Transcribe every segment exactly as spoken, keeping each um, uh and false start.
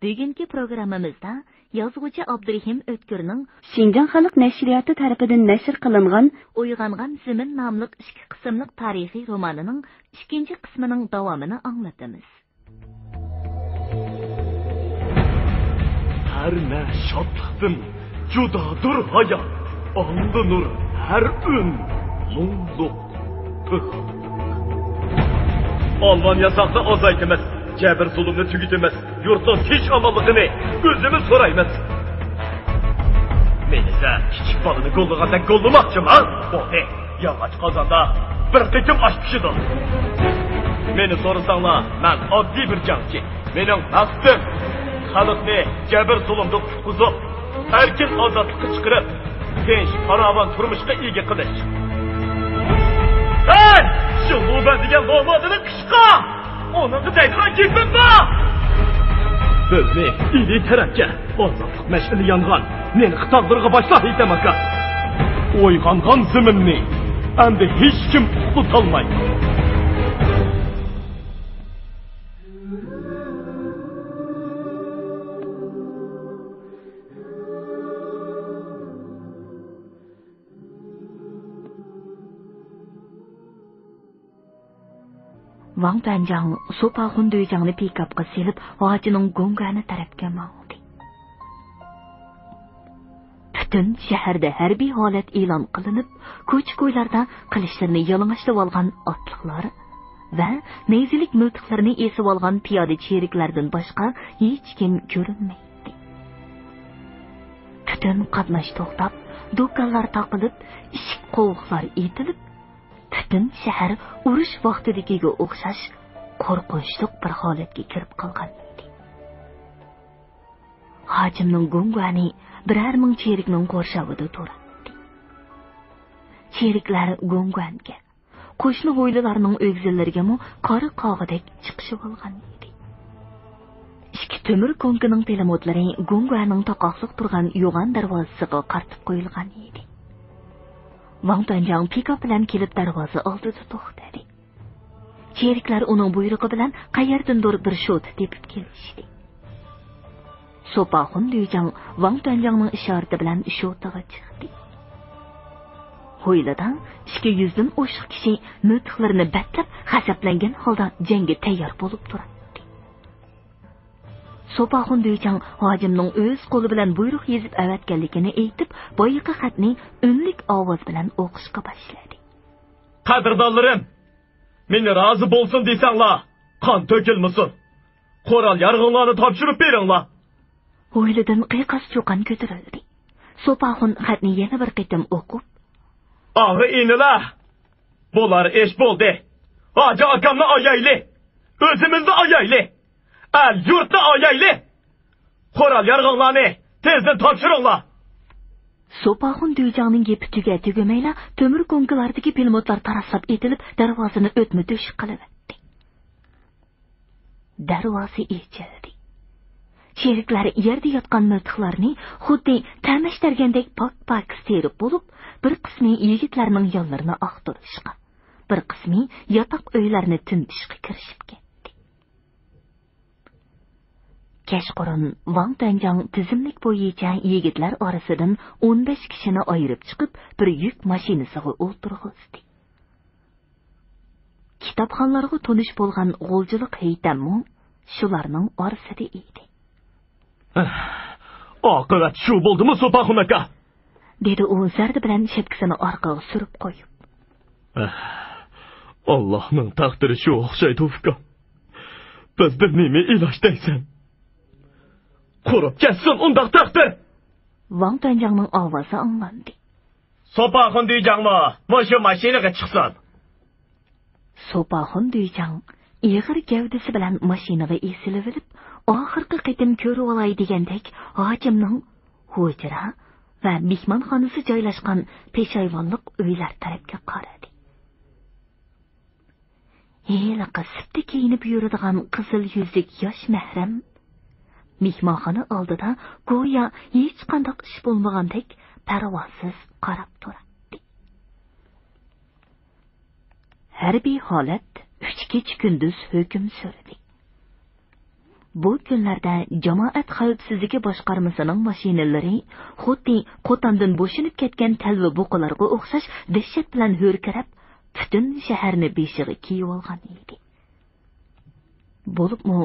بۈگۈنكى پروگراممىمىزدا يازغۇچى ئابدۇرېھىم ئۆتكۈرنىڭ شىنجاڭ خەلق نەشرىياتى تەرىپىدىن نەشر قىلىنغان ئويغانغان زېمىن ناملىق ئىككى قىسىملىق تارىخىي رومانىنىڭ ئىككىنچى قىسمىنىڭ داۋامىنى ئاڭلىتىمىز. ھەر نە شادلىقتىن جۇدادۇر ھايات، ئاڭلىنۇر ھەر ئۈن مۇڭلۇق پىغان. ئالۋان ياساقنى ئازايتىمىز، جەبىر-زۇلۇمنى تۈگىتىمىز، يۇرتنىڭ تىنچ-ئامانلىقىنى ئۆزىمىز سورايمىز. مېنى سەن كىچىك بالىنى گوللىغاندەك گوللىماقچىما؟ بولدى، ياغاچ قازاندا بىر قېتىم ئاش پىشىدۇ. مېنى سورىساڭلار، مەن ئاددىي بىر جەڭچى. مېنىڭ مەقسىتىم، خەلقنى جەبىر-زۇلۇمدىن قۇتقۇزۇپ، ئەركىن ئازادلىققا چىقىرىپ، تىنچ، پاراۋان تۇرمۇشقا ئىگە قىلىش. ھەي، شۇ لۇبەن دېگەن لومادىنى قىچقا! ئۇنىڭغا دەيدىغان گېپىم بار! بىزنى ئىلى تەرەپكە ئازادلىق مەشئىلى يانغان نىلقا تاغلىرىغا باشلا، ھېيتەم ئاكا! ئويغانغان زېمىننى ئەمدى ھېچكىم ئۇخلىتالمايدۇ. ۋاڭ تۈەنجاڭ سوپاخۇن دۈيجاڭنى پىكاپقا سېلىپ، ھاجىنىڭ گۇڭگۈەنى تەرەپكە ماڭدى. پۈتۈن شەھەردە ھەربىي ھالەت ئېلان قىلىنىپ، كوچا-كويلاردا قىلىچلىرىنى يالىڭاچلىۋالغان ئاتلىقلار ۋە نەيزىلىك مىلتىقلىرىنى ئېسىۋالغان پىيادە چېرىكلەردىن باشقا ھېچكىم كۆرۈنمەيتتى. پۈتۈن قاتناش توختاپ، دۇكانلار تاقىلىپ، ئىشىك قوۋۇقلار ئېتىلىپ، پۈتۈن شەھەر ئۇرۇش ۋاقتىدىكىگە ئوخشاش قورقۇنچلۇق بىر ھالەتكە كىرىپ قالغان ئىدى. ھاجىمنىڭ گۇڭگۇەنى بىرەر مىڭ چېرىكنىڭ قورشاۋىدا تۇراتتى. چېرىكلەر گۇڭگۇەنگە، قوشنا ھويلىلارنىڭ ئۆگزىلىرىگىمۇ قارا قاغىدەك چىقىشىۋالغان ئىدى. ئىككى تۆمۈر كوڭكىنىڭ پىلىموتلىرى گۇڭگۇەنىڭ تاقاقلىق تۇرغان يوغان دەرۋازىسىغا قارىتىپ قويۇلغان ئىدى. ۋاڭ تۈەنجاڭ پىكاپ بىلەن كېلىپ دەرۋازا ئالدىدا توختىدى. چېرىكلەر ئۇنىڭ بۇيرۇقى بىلەن قەيەردىندۇر بىر شوتا تېپىپ كېلىشتى. سوپاخۇن دۈيجاڭ ۋاڭ تۈەنجاڭنىڭ ئىشارىتى بىلەن شوتىغا چىقتى. ھويلىدا ئىككى يۈزدىن ئوشۇق كىشى مىلتىقلىرىنى بەتلەپ، غەزەپلەنگەن ھالدا جەڭگە تەييار بولۇپ تۇراتتى. سوپاخۇن دۈيجاڭ ھاجىمنىڭ ئۆز قولى بىلەن بۇيرۇق يېزىپ ئەۋەتكەنلىكىنى ئېيتىپ، بايىقى خەتنى ئۈنلۈك ئاۋاز بىلەن ئوقۇشقا باشلىدى. قەدىردانلىرىم، مېنى رازى بولسۇن دېسەڭلار، قان تۆكۈلمىسۇن. قورال-يارىغىڭلارنى تاپشۇرۇپ بېرىڭلار. ھويلىدىن قىيقاس-چۇقان كۆتۈرۈلدى. سوپاخۇن خەتنى يەنە بىر قېتىم ئوقۇپ، ئاغا-ئىنىلەر، بولار ئىش بولدى. ھاجى ئاكامنى ئايايلى، ئۆزىمىزنى ئايايلى، ئەل-يۇرتنى ئايايلى. قورال-يارىغىڭلارنى تېزدىن تاپشۇرۇڭلار. سوپاخۇن دۈيجاڭنىڭ گېپى تۈگە-تۈگىمەيلا، تۆمۈر كوڭكىلاردىكى پىلىموتلار تاراسلاپ ئېتىلىپ، دەرۋازىنى ئۆتمە-تۆشۈك قىلىۋەتتى. دەرۋازا ئېچىلدى. چېرىكلەر يەردە ياتقان مىلتىقلارنى خۇددى تەمەشتەرگەندەك پاك-پاكىز تېرىپ بولۇپ، بىر قىسمى يىگىتلەرنىڭ يانلىرىنى ئاختۇرۇشقا، بىر قىسمى ياتاق ئۆيلەرنى تىنتىشقا كىرىشىپ كەتتى. كەچقۇرۇن ۋاڭ تۈەنجاڭ تىزىملىك بويىچە يىگىتلەر ئارىسىدىن ئون بەش كىشىنى ئايرىپ چىقىپ، بىر يۈك ماشىنىسىغا ئولتۇرغۇزدى. كىتابخانلارغا تونۇش بولغان غۇلجىلىق ھېيتەممۇ شۇلارنىڭ ئارىسىدا ئىدى. ئاقىۋەت شۇ بولدىمۇ، سوپاخۇن ئاكا؟ دېدى ئۇ زەردە بىلەن شەپكىسىنى ئارقىغا سۈرۈپ قويۇپ. ئاللاھنىڭ تەقدىرى شۇ ئوخشايدۇ، ئۇكام. بىزدىن نېمە ئىلاج دەيسەن؟ قۇرۇپ كەتسۇن ئۇنداق تەقدىر! ۋاڭ تۈەنجاڭنىڭ ئاۋازى ئاڭلاندى. سوپاخۇن دۈيجاڭمۇ مۇشۇ ماشىنىغا چىقسۇن! سوپاخۇن دۈيجاڭ ئېغىر گەۋدىسى بىلەن ماشىنىغا ئېسىلىۋېلىپ، ئاخىرقى قېتىم كۆرۈۋالاي دېگەندەك ھاجىمنىڭ ھۇجرا ۋە مېھمانخانىسى جايلاشقان پېشايۋانلىق ئۆيلەر تەرەپكە قارىدى. ھېلىقى سىپتا كىيىنىپ يۈرىدىغان قىزىل يۈزلۈك ياش مەھرەم مېھمانخانا ئالدىدا گويا ھېچقانداق ئىش بولمىغاندەك پەرۋاسىز قاراپ تۇراتتى. ھەربىي ھالەت ئۈچ كېچە-كۈندۈز ھۆكۈم سۈردى. بۇ كۈنلەردە جامائەت خەۋپسىزلىكى باشقارمىسىنىڭ ماشىنىلىرى خۇددى قوتاندىن بوشىنىپ كەتكەن تەلۋە بۇقىلارغا ئوخشاش دەھشەت بىلەن ھۆركىرەپ، پۈتۈن شەھەرنى بېشىغا كىيىۋالغان ئىدى. بولۇپمۇ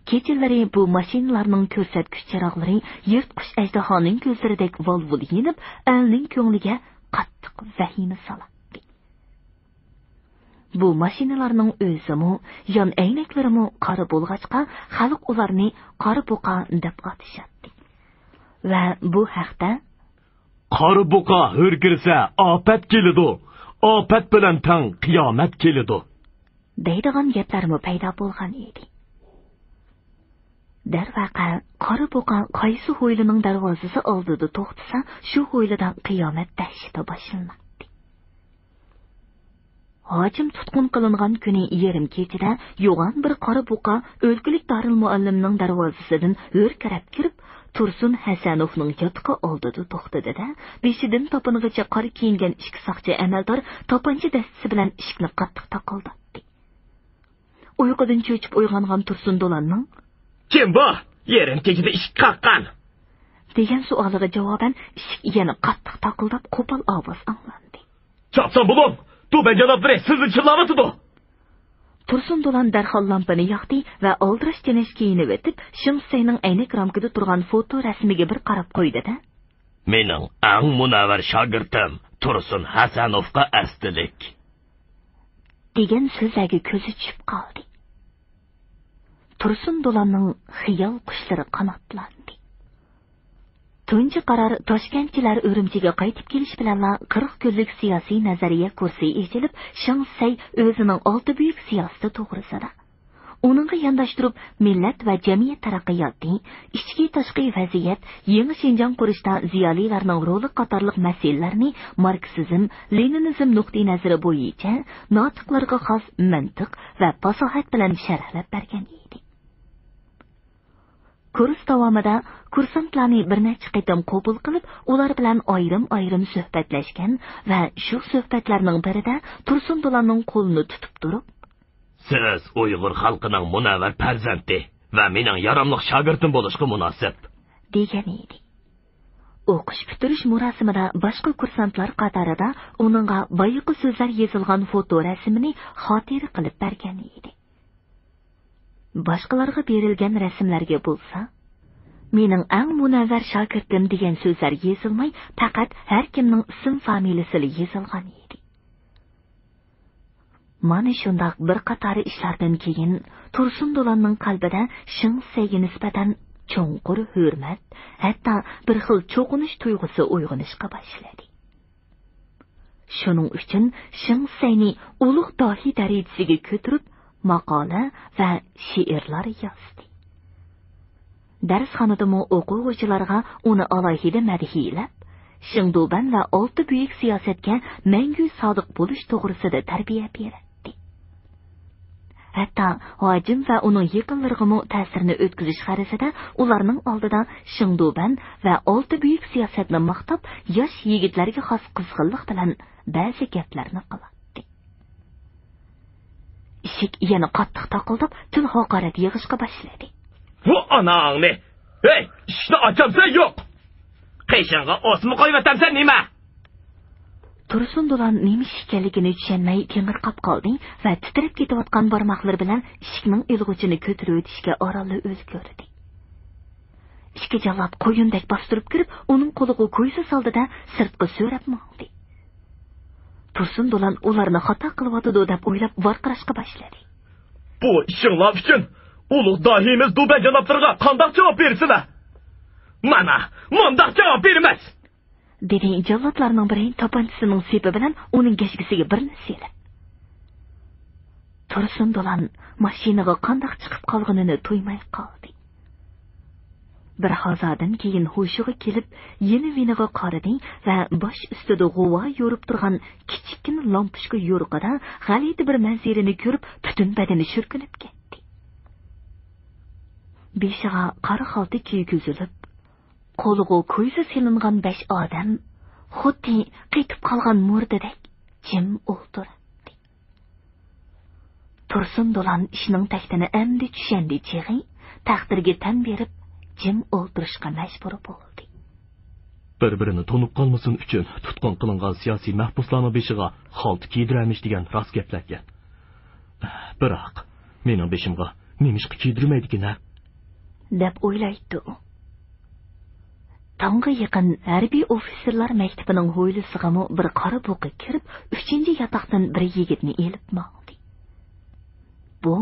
كېچىلىرى بۇ ماشىنىلارنىڭ كۆرسەتكۈچ چىراغلىرى يىرتقۇچ ئەجدىھانىڭ كۆزلىرىدەك ۋال-ۋۇل يېنىپ، ئەلنىڭ كۆڭلىگە قاتتىق ۋەھىمە سالاتتى. بۇ ماشىنىلارنىڭ ئۆزىمۇ، يان ئەينەكلىرىمۇ قارا بولغاچقا، خەلق ئۇلارنى قارا بۇقا دەپ ئاتىشاتتى. ۋە بۇ ھەقتە «قارا بۇقا ھۆركىرىسە، ئاپەت كېلىدۇ، ئاپەت بىلەن تەڭ قىيامەت كېلىدۇ» دەيدىغان گەپلەرمۇ پەيدا بولغان ئىدى. دەرۋەقە، قارا بۇقا قايسى ھويلىنىڭ دەرۋازىسى ئالدىدا توختىسا، شۇ ھويلىدا قىيامەت دەھشىتى باشلىناتتى. ھاجىم تۇتقۇن قىلىنغان كۈنى يېرىم كېچىدە يوغان بىر قارا بۇقا ئۆلكىلىك دارىلمۇئەللىمنىڭ دەرۋازىسىدىن ھۆركىرەپ كىرىپ، تۇرسۇن ھەسەنوفنىڭ ياتىقى ئالدىدا توختىدى-دە، بېشىدىن تاپىنىغىچە قارا كىيىنگەن ئىككى ساقچى ئەمەلدار تاپانچا دەستىسى بىلەن ئىشىكنى قاتتىق تاقىلداتتى. ئۇيقۇدىن چۆچۈپ ئويغانغان تۇرسۇن دولاننىڭ «كىم بۇ؟ يېرىم كېچىدە ئىشىك قاققان!» دېگەن سوئالىغا جاۋابەن ئىشىك يەنە قاتتىق تاقىلداپ، قوپال ئاۋاز ئاڭلاندى. «چاپسان بولۇڭ! دۇبەن جانابلىرى سىزنى چىللاۋاتىدۇ!» تۇرسۇن دولان دەرھال لامپىنى ياقتى ۋە ئالدىراش تىنىش كىيىنىۋېتىپ، شېڭ سەينىڭ ئەينەك رامكىدا تۇرغان فوتو رەسىمىگە بىر قاراپ قويدى-دە، «مېنىڭ ئەڭ مۇنەۋۋەر شاگىرتىم تۇرسۇن ھەسەنوفقا ئەستىلىك» دېگەن سۆزلەرگە كۆزى چۈشۈپ قالدى. تۇرسۇن دولاننىڭ خىيال قۇشلىرى قاناتلاندى. تۇنجى قارار تاشكەنتچىلەر ئۈرۈمچىگە قايتىپ كېلىش بىلەنلا قىرىق كۈنلۈك سىياسىي نەزەرىيە كۇرسى ئېچىلىپ، شېڭ سەي ئۆزىنىڭ ئالتە بۈيۈك سىياسىتى توغرىسىدا، ئۇنىڭغا يانداشتۇرۇپ مىللەت ۋە جەمئىيەت تەرەققىياتى، ئىچكى تاشقى ۋەزىيەت، يېڭى شىنجاڭ قۇرۇشتا زىيالىيلارنىڭ رولى قاتارلىق مەسىلىلەرنى ماركسىزم، لېنىنىزم نۇقتىئىنەزىرى بويىچە ناتىقلارغا خاس مەنتىق ۋە پاساھەت بىلەن شەرھلەپ بەرگەن ئىدى. كۇرس داۋامىدا كۇرسانتلارنى بىر نەچچە قېتىم قوبۇل قىلىپ، ئۇلار بىلەن ئايرىم-ئايرىم سۆھبەتلەشكەن ۋە شۇ سۆھبەتلەرنىڭ بىرىدە تۇرسۇن دولاننىڭ قولىنى تۇتۇپ تۇرۇپ، «سىز ئۇيغۇر خەلقىنىڭ مۇنەۋۋەر پەرزەنتى ۋە مېنىڭ ياراملىق شاگىرتىم بولۇشقا مۇناسىپ» دېگەن ئىدى. ئوقۇش پۈتتۈرۈش مۇراسىمىدا باشقا كۇرسانتلار قاتارىدا ئۇنىڭغا بايىقى سۆزلەر يېزىلغان فوتو رەسىمىنى خاتىرە قىلىپ بەرگەن ئىدى. باشقىلارغا بېرىلگەن رەسىملەرگە بولسا، «مېنىڭ ئەڭ مۇنەۋۋەر شاگىرتىم» دېگەن سۆزلەر يېزىلماي، پەقەت ھەر كىمنىڭ ئىسىم فامىلىسىلا يېزىلغان ئىدى. مانا شۇنداق بىر قاتار ئىشلاردىن كېيىن، تۇرسۇن دولاننىڭ قەلبىدە شېڭ سەيگە نىسبەتەن چوڭقۇر ھۆرمەت، ھەتتا بىر خىل چوقۇنۇش تۇيغۇسى ئويغىنىشقا باشلىدى. شۇنىڭ ئۈچۈن شېڭ سەينى ئۇلۇغ داھىي دەرىجىسىگە كۆتۈرۈپ، ماقالە ۋە شېئىرلار يازدى. دەرسخانىدىمۇ ئوقۇغۇچىلارغا ئۇنى ئالاھىدە مەدھىيلەپ، شېڭدۇبەن ۋە ئالتە بۈيۈك سىياسەتكە مەڭگۈ سادىق بولۇش توغرىسىدا تەربىيە بېرەتتى. ھەتتا ھاجىم ۋە ئۇنىڭ يېقىنلىرىغىمۇ تەسىرنى ئۆتكۈزۈش غەرىزىدە ئۇلارنىڭ ئالدىدا شېڭدۇبەن ۋە ئالتە بۈيۈك سىياسەتنى ماختاپ، ياش يىگىتلەرگە خاس قىزغىنلىق بىلەن بەزى گەپلەرنى قىلاتتى. ئىشىك يەنە قاتتىق تاقىلداپ، تىل ھاقارەت يېغىشقا باشلىدى. ۋۇ ئاناڭنى! ھەي، ئىشىكنى ئاچامسەن يوق! قېشىڭغا ئاسما قويۇۋاتامسەن نېمە؟ تۇرسۇن دولان نېمە ئىش ئىكەنلىكىنى چۈشەنمەي تېڭىرقاپ قالدى ۋە تىترەپ كېتىۋاتقان بارماقلىرى بىلەن ئىشىكنىڭ ئىلغۇچىنى كۆتۈرۈۋېتىشكە ئارانلا ئۈلگۈردى. ئىككى جاللات قويۇندەك باستۇرۇپ كىرىپ، ئۇنىڭ قولىغا كويزا سالدى-دە، سىرتقا سۆرەپ ماڭدى. تۇرسۇن دولان ئۇلارنى خاتا قىلىۋاتىدۇ دەپ ئويلاپ ۋارقىراشقا باشلىدى. بۇ ئىشىڭلار ئۈچۈن ئۇلۇغ داھىيىمىز دۇبەن جانابلىرىغا قانداق جاۋاب بېرىسىلەر؟ مانا، مۇنداق جاۋاب بېرىمىز! دېدى جاللاتلارنىڭ بىرى تاپانچىسىنىڭ سېپى بىلەن ئۇنىڭ گەشگىسىگە بىرنى سېلىپ. تۇرسۇن دولان ماشىنىغا قانداق چىقىپ قالغىنىنى تۇيماي قالدى. بىر ھازادىن كېيىن ھوشىغا كېلىپ، يېنى-ۋېنىغا قارىدى ۋە باش ئۈستىدە غۇۋا يورۇپ تۇرغان كىچىككىنە لامپۇچكا يورۇقىدا غەلىتە بىر مەنزىرىنى كۆرۈپ، پۈتۈن بەدىنى شۈركۈنۈپ كەتتى. بېشىغا قارا خالتا كىيگۈزۈلۈپ، قولىغا كويزا سېلىنغان بەش ئادەم خۇددى قېتىپ قالغان مۇردىدەك جىم ئولتۇراتتى. تۇرسۇن دولان ئىشنىڭ تەكتىنى ئەمدى چۈشەندى چېغى، تەقدىرگە تەن بېرىپ، جىم ئولتۇرۇشقا مەجبۇر بولدى. بىر-بىرىنى تونۇپ قالمىسۇن ئۈچۈن تۇتقۇن قىلىنغان سىياسىي مەھبۇسلارنىڭ بېشىغا خالتا كىيدۈرەرمىش دېگەن راست گەپلەركەن. بىراق، مېنىڭ بېشىمغا نېمىشقا كىيدۈرمەيدىكىن-ھە؟ دەپ ئويلايتتى ئۇ. تاڭغا يېقىن ھەربىي ئوفىتسېرلار مەكتىپىنىڭ ھويلىسىغىمۇ بىر قارا بۇقا كىرىپ، ئۈچىنچى ياتاقتىن بىر يىگىتنى ئېلىپ ماڭدى. بۇ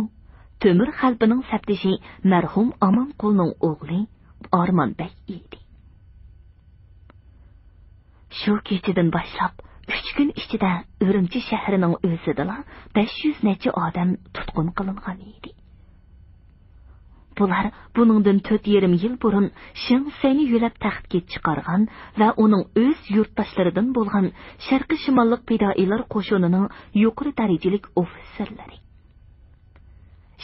تۆمۈر خەلپىنىڭ سەپدىشى مەرھۇم ئامانقۇلنىڭ ئوغلى ئارمان بەگ ئىدى. شۇ كېچىدىن باشلاپ ئۈچ كۈن ئىچىدە ئۈرۈمچى شەھىرىنىڭ ئۆزىدىلا بەش يۈز نەچچە ئادەم تۇتقۇن قىلىنغان ئىدى. بۇلار بۇنىڭدىن تۆت يېرىم يىل بۇرۇن شېڭ سەينى يۆلەپ تەختكە چىقارغان ۋە ئۇنىڭ ئۆز يۇرتداشلىرىدىن بولغان شەرقىي شىماللىق پىدائىيلار قوشۇنىنىڭ يۇقىرى دەرىجىلىك ئوفىتسېرلىرى.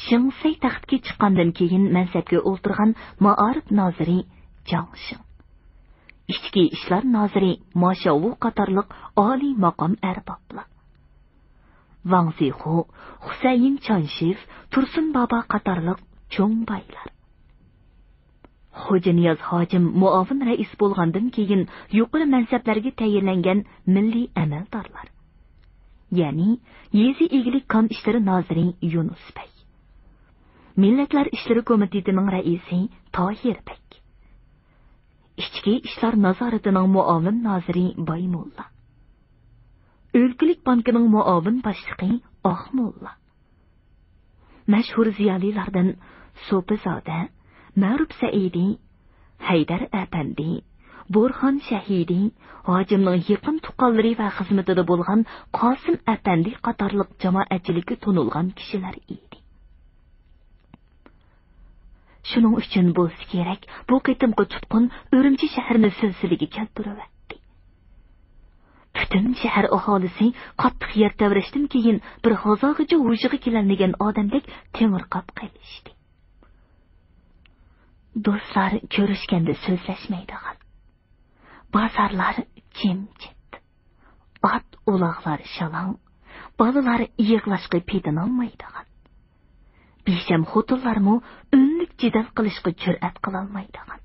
شېڭ سەي تەختكە چىققاندىن كېيىن مەنسەپكە ئولتۇرغان مائارىپ نازىرى جاڭ شىڭ، ئىچكى ئىشلار نازىرى ما شياۋۋۇ قاتارلىق ئالىي ماقام ئەربابلار، ۋاڭ زىخۇ، خۇسەيىن چانشېف، تۇرسۇن بابا قاتارلىق چوڭ بايلار، خوجانىياز ھاجىم مۇئاۋىن رەئىس بولغاندىن كېيىن يۇقىرى مەنسەپلەرگە تەيىنلەنگەن مىللىي ئەمەلدارلار، يەنى يېزا ئىگىلىك كان ئىشلىرى نازىرى يۇنۇس بەگ، مىللەتلەر ئىشلىرى كومىتېتىنىڭ رەئىسى تاھىر بەگ، ئىچكى ئىشلار نازارىتىنىڭ مۇئاۋىن نازىرى بايموللا، ئۆلكىلىك بانكىنىڭ مۇئاۋىن باشلىقى ئاقموللا، مەشھۇر زىيالىيلاردىن سوپىزادە، مەرۇپ سەئىدى، ھەيدەر ئەپەندى، بورھان شەھىدى، ھاجىمنىڭ يېقىن تۇغقانلىرى ۋە خىزمىتىدە بولغان قاسىم ئەپەندى قاتارلىق جامائەتچىلىككە تونۇلغان كىشىلەر ئىدى. شۇنىڭ ئۈچۈن بولسا كېرەك، بۇ قېتىمقى تۇتقۇن ئۈرۈمچى شەھىرىنى سىلسىلىگە كەلتۈرۈۋەتتى. پۈتۈن شەھەر ئاھالىسى قاتتىق يەر تەۋرەشتىن كېيىن بىر ھازاغىچە ھوشىغا كېلەلمىگەن ئادەمدەك تېڭىرقاپ قېلىشتى. دوستلار كۆرۈشكەندە سۆزلەشمەيدىغان، بازارلار جىمجىت، ئات-ئۇلاغلار شالاڭ، بالىلار يىغلاشقا پېتىنالمايدىغان، بىشەم خوتۇنلارمۇ ئۈنلۈك جېدەل قىلىشقا جۈرئەت قىلالمايدىغان،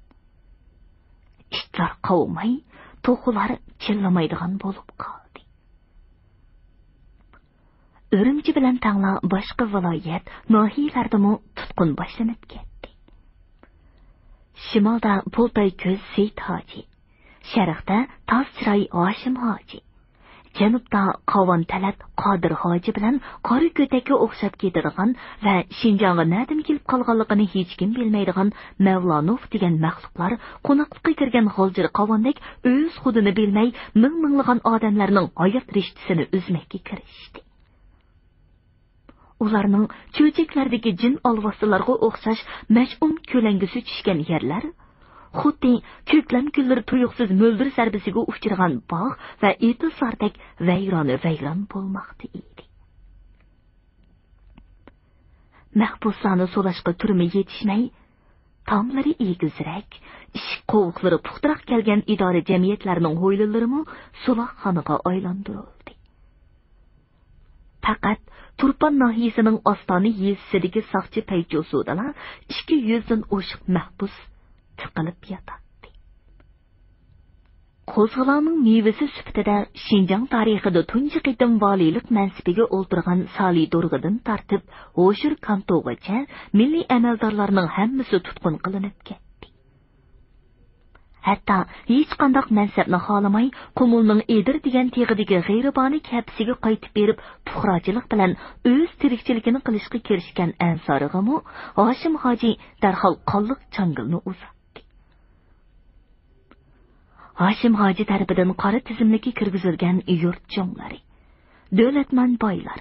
ئىتلار قاۋىماي، توخۇلار چىللىمايدىغان بولۇپ قالدى. ئۈرۈمچى بىلەن تەڭلا باشقا ۋىلايەت، ناھىيەلەردىمۇ تۇتقۇن باشلىنىپ كەتتى. شىمالدا پۇلتاي كۆز سېيىت ھاجى، شەرقتە تاز چىراي ھاشىم ھاجى، جەنۇبتا قاۋان تەلەت قادىر ھاجى بىلەن قارا كۆتەككە ئوخشاپ كېتىدىغان ۋە شىنجاڭغا نەدىن كېلىپ قالغانلىقىنى ھېچكىم بىلمەيدىغان مەۋلانوف دېگەن مەخلۇقلار قوناقلىققا كىرگەن غالجىر قاۋاندەك ئۆز خۇدىنى بىلمەي مىڭ-مىڭلىغان ئادەملەرنىڭ ھايات رىشتىسىنى ئۈزمەككە كىرىشتى. ئۇلارنىڭ چۆچەكلەردىكى جىن ئالۋاستىلارغا ئوخشاش مەشئۇم كۆلەڭگىسى چۈشكەن يەرلەر، خۇددى كۆكلەم گۈللىرى تۇيۇقسىز مۆلدۈر زەربىسىگە ئۇچرىغان باغ ۋە ئېتىزلاردەك ۋەيرانە ۋەيران بولماقتا ئىدى. مەھبۇسلارنى سولاشقا تۈرمە يېتىشمەي، تاملىرى ئېگىزرەك، ئىشىك قوۋۇقلىرى پۇختىراق كەلگەن ئىدارە جەمئىيەتلەرنىڭ ھويلىلىرىمۇ سولاقخانىغا ئايلاندۇرۇلدى. پەقەت تۇرپان ناھىيەسىنىڭ ئاستانە يېزىسىدىكى ساقچى پەيچۇسۇدىلا ئىككى يۈزدىن ئوشۇق مەھبۇس تىقىلىپ ياتاتتى. قوزغىلاڭنىڭ مېۋىسى سۈپىتىدە شىنجاڭ تارىخىدا تۇنجى قېتىم ۋالىيلىق مەنسىپىگە ئولتۇرغان سالى دورغىدىن تارتىپ ھوشۇر كانتوغىچە مىللىي ئەمەلدارلارنىڭ ھەممىسى تۇتقۇن قىلىنىپ كەتتى. ھەتتا ھېچقانداق مەنسەپنى خالىماي، قۇمۇلنىڭ ئېدىر دېگەن تېغىدىكى غېرىبانە كەپىسىگە قايتىپ بېرىپ، پۇقراچىلىق بىلەن ئۆز تىرىكچىلىكىنى قىلىشقا كىرىشكەن ئەنسارىغىمۇ ھاشىم ھاجى دەرھال قانلىق چاڭگىلنى ئۇزاتتى. ھاشىم ھاجى تەرىپىدىن قارا تىزىملىككە كىرگۈزۈلگەن يۇرت چوڭلىرى، دۆلەتمەن بايلار،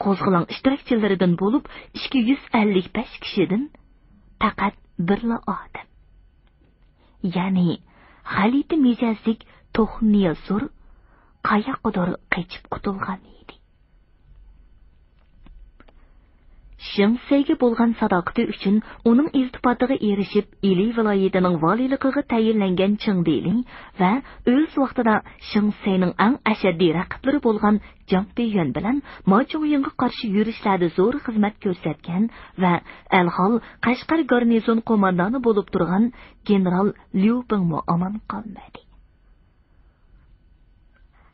قوزغىلاڭ ئىشتىراكچىلىرىدىن بولۇپ ئىككى يۈز ئەللىك بەش كىشىدىن پەقەت بىرلا ئادەم، يەنى غەلىتە مىجەزلىك توخۇ نىيازۇر قاياققىدۇر قېچىپ قۇتۇلغان ئىدى. شېڭ سەيگە بولغان ساداقىتى ئۈچۈن ئۇنىڭ ئىلتىپاتىغا ئېرىشىپ، ئىلى ۋىلايىتىنىڭ ۋالىيلىقىغا تەيىنلەنگەن چېڭ دېلى ۋە ئۆز ۋاقتىدا شېڭ سەينىڭ ئەڭ ئەشەددىي رەقىبلىرى بولغان جاڭ پىيۈەن بىلەن ما جۇڭيىڭغا قارشى يۈرۈشلەردە زور خىزمەت كۆرسەتكەن ۋە ئەلھال قەشقەر گارنىزون قوماندانى بولۇپ تۇرغان گېنېرال ليۇ بىڭمۇ ئامان قالمىدى.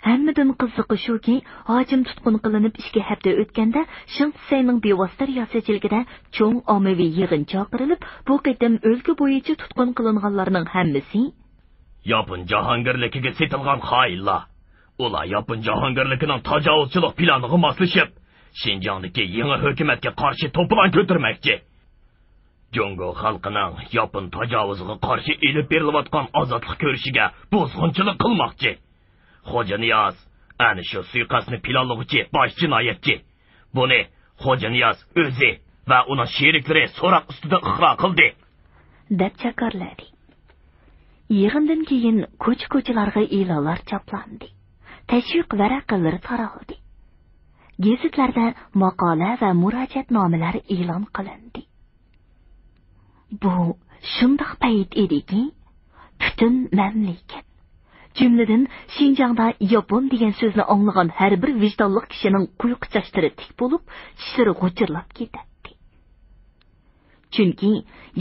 ھەممىدىن قىزىقى شۇكى، ھاجىم تۇتقۇن قىلىنىپ ئىككى ھەپتە ئۆتكەندە، شېڭ سەينىڭ بىۋاسىتە رىياسەتچىلىكىدە چوڭ ئاممىۋى يىغىن چاقىرىلىپ، بۇ قېتىم ئۆلكە بويىچە تۇتقۇن قىلىنغانلارنىڭ ھەممىسى ياپون جاھانگىرلىكىگە سېتىلغان خائىنلار. ئۇلار ياپون جاھانگىرلىكىنىڭ تاجاۋۇزچىلىق پىلانىغا ماسلىشىپ، شىنجاڭدىكى يېڭى ھۆكۈمەتكە قارشى توپىلاڭ كۆتۈرمەكچى. جۇڭگو خەلقىنىڭ ياپون تاجاۋۇزىغا قارشى ئېلىپ بېرىلىۋاتقان ئازادلىق كۈرىشىگە بۇزغۇنچىلىق قىلماقچى. خوجانىياز ئەنە شۇ سۇيىقەستنى پىلانلىغۇچى باش جىنايەتچى. بۇنى خوجانىياز ئۆزى ۋە ئۇنىڭ شېرىكلىرى سوراق ئۈستىدە ئىقرار قىلدى، دەپ جاكارلىدى. يىغىندىن كېيىن كوچا-كوچىلارغا ئېلانلار چاپلاندى. تەشۋىق ۋەرەقىلىرى تارالدى. گېزىتلەردە ماقالە ۋە مۇراجىئەتنامىلەر ئېلان قىلىندى. بۇ شۇنداق پەيت ئىدىكى، پۈتۈن مەملىكەت، جۈملىدىن شىنجاڭدا ياپون دېگەن سۆزنى ئاڭلىغان ھەر بىر ۋىجدانلىق كىشىنىڭ قۇيقۇ چاچلىرى تىك بولۇپ، چىشلىرى غۇچۇرلاپ كېتەتتى. چۈنكى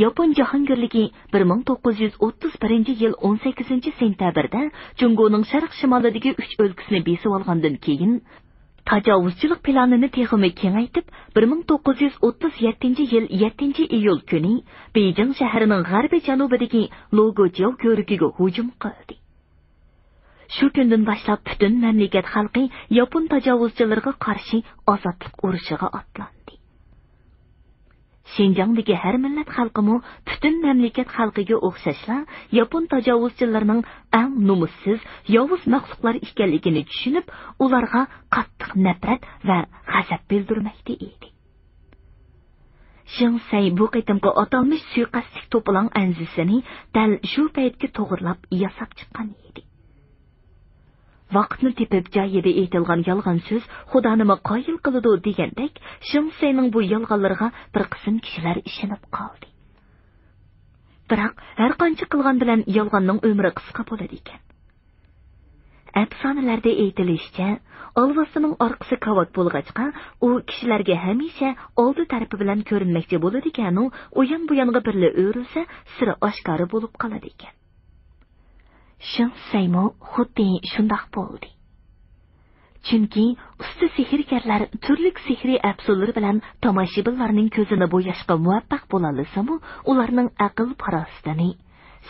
ياپون جاھانگىرلىكى بىر مىڭ توققۇز يۈز ئوتتۇز بىرىنچى يىل ئون سەككىزىنچى سېنتەبىردە جۇڭگونىڭ شەرق شىمالىدىكى ئۈچ ئۆلكىسىنى بېسىۋالغاندىن كېيىن، تاجاۋۇزچىلىق پىلانىنى تېخىمۇ كېڭەيتىپ، بىر مىڭ توققۇز يۈز ئوتتۇز يەتتىنچى يىل يەتتىنچى ئىيۇل كۈنى بېيجىڭ شەھىرىنىڭ غەربىي جەنۇبىدىكى لوگوجياۋ كۆۋرۈكىگە ھۇجۇم قىلدى. شۇ كۈندىن باشلاپ پۈتۈن مەملىكەت خەلقى ياپون تاجاۋۇزچىلىرىغا قارشى ئازادلىق ئۇرۇشىغا ئاتلاندى. شىنجاڭدىكى ھەر مىللەت خەلقىمۇ پۈتۈن مەملىكەت خەلقىگە ئوخشاشلا ياپون تاجاۋۇزچىلىرىنىڭ ئەڭ نومۇسسىز، ياۋۇز مەخلۇقلار ئىكەنلىكىنى چۈشىنىپ، ئۇلارغا قاتتىق نەپرەت ۋە غەزەپ بىلدۈرمەكتە ئىدى. شېڭ سەي بۇ قېتىمقى ئاتالمىش سۇيىقەستلىك توپىلاڭ ئەنزىسىنى دەل شۇ پەيتكە توغرىلاپ ياساپ چىققان ئىدى. ۋاقىتنى تېپىپ جايىدا ئېيتىلغان يالغان سۆز خۇدانىمۇ قايىل قىلىدۇ دېگەندەك، شېڭ سەينىڭ بۇ يالغانلىرىغا بىر قىسىم كىشىلەر ئىشىنىپ قالدى. بىراق، ھەرقانچە قىلغان بىلەن يالغاننىڭ ئۆمرى قىسقا بولىدىكەن. ئەپسانىلەردە ئېيتىلىشىچە، ئالۋاستىنىڭ ئارقىسى كاۋاك بولغاچقا، ئۇ كىشىلەرگە ھەمىشە ئالدى تەرىپى بىلەن كۆرۈنمەكچى بولىدىكەنۇ، ئۇيان-بۇيانغا بىرلا ئۆرۈلسە، سىرى ئاشكارا بولۇپ قالىدىكەن. شېڭ سەيمۇ خۇددى شۇنداق بولدى. چۈنكى ئۇستا سېھىرگەرلەر تۈرلۈك سېھرىي ئەپسۇنلىرى بىلەن تاماشىبىنلارنىڭ كۆزىنى بوياشقا مۇۋەپپەق بولالىسىمۇ، ئۇلارنىڭ ئەقىل-پاراسىتىنى،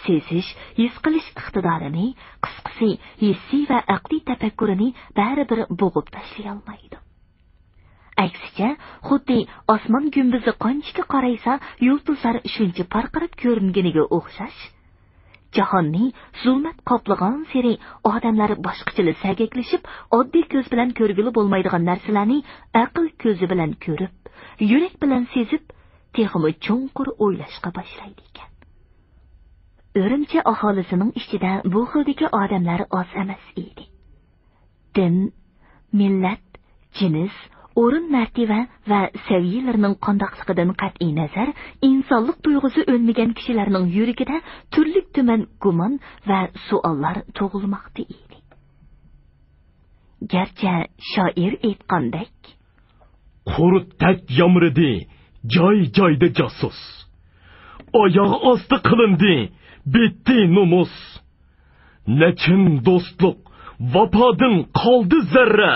سېزىش، ھېس قىلىش ئىقتىدارىنى، قىسقىسى، ھېسسىي ۋە ئەقلىي تەپەككۇرىنى بەرىبىر بوغۇپ تاشلىيالمايدۇ. ئەكسىچە، خۇددى ئاسمان گۈمبىزى قانچىكى قارايسا، يۇلتۇزلار شۇنچە پارقىراپ كۆرۈنگىنىگە ئوخشاش، جاھاننى زۇلمەت قاپلىغانسېرى ئادەملەر باشقىچىلا سەگەكلىشىپ، ئاددىي كۆز بىلەن كۆرگىلى بولمايدىغان نەرسىلەرنى ئەقىل كۆزى بىلەن كۆرۈپ، يۈرەك بىلەن سېزىپ، تېخىمۇ چوڭقۇر ئويلاشقا باشلايدىكەن. ئۈرۈمچى ئاھالىسىنىڭ ئىچىدە بۇ خىلدىكى ئادەملەر ئاز ئەمەس ئىدى. دىن، مىللەت، جىنس، ئورۇن-مەرتىۋە ۋە سەۋىيەلىرىنىڭ قانداقلىقىدىن قەتئىينەزەر، ئىنسانلىق تۇيغۇسى ئۆلمىگەن كىشىلەرنىڭ يۈرىكىدە تۈرلۈك-تۈمەن گۇمان ۋە سوئاللار تۇغۇلماقتا ئىدى. گەرچە شائىر ئېيتقاندەك، قۇرۇت تەك يامرىدى جاي-جايدا جاسۇس، ئاياغ ئاستى قىلىندى بىتتى نومۇس. نەچچىن دوستلۇق ۋاپادىن قالدى زەررە،